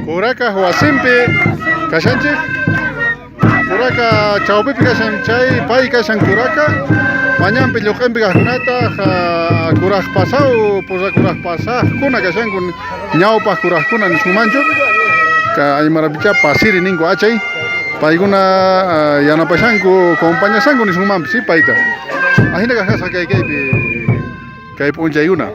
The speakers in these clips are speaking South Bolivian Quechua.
Kuraka wasinpi kashanchej. Kuraka chawpipi kashan chay pay kashan kuraka. Mañanpi lluq'inpi kajkunataj kuraj pasaw pusa kuraj pasajkuna kashanku ñawpaj kurajkuna nisunmanchu. Aymarapichá pasiri ninku achay. Paykuna yanapashanku compañashanku nisunmanpis sí payta. Ajina kajasqa kay kaypi kay p'unchaykuna.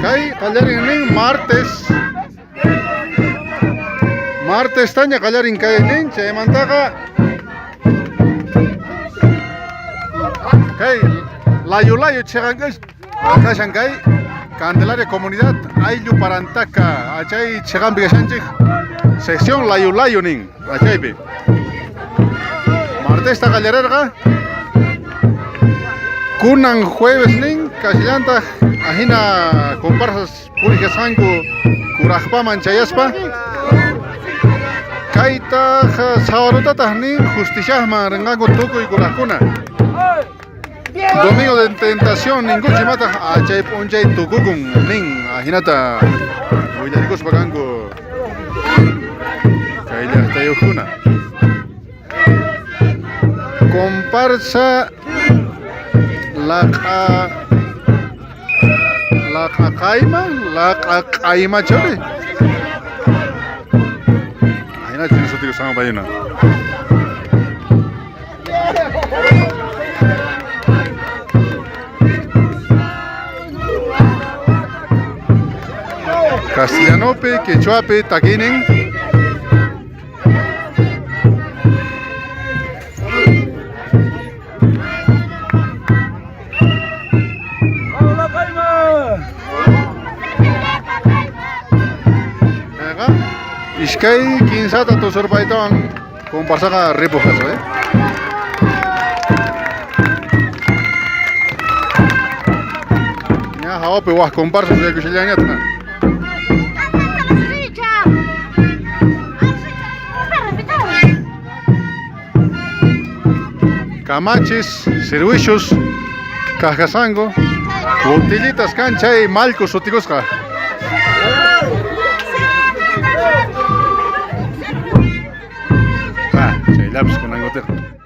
Kay qallarin nin martes. Martes taña qallarin kay nin chaymantaqa kay layu layu cheqan kashan kay Candelaria Comunidad Ayllu Parantaka achay cheqanpi kashanchik sección layu layu nin achaypi martesta qallarerqa kunan jueves nin kashillantaq ajina comparsas purikasqanku kurajpaman chayaspa kaytaq sawarutataq nin justiciajman rinqanku tukuy kurajkuna. Domingo de Tentación ninkuchu imataq achay p'unchay tukukun nin ajinata willarikuspa kanku kay llaqtayuqkuna. Comparsa laq'a laq'a qayma laq'a q'ayma churi. Ajinachu sutikusqanku paykuna. Castellanopi, quechuapi, takinin. Iskay kinsata tusurpaytawan Comparsaqa ripuq kasqa, eh? Ña hawapi waj comparsa suyakushallañataq. Kamachis, sirwishus, kajkasanku, botellitas kan chay mallku sutikusqa. Ah, chayllapis kunan kutiqa.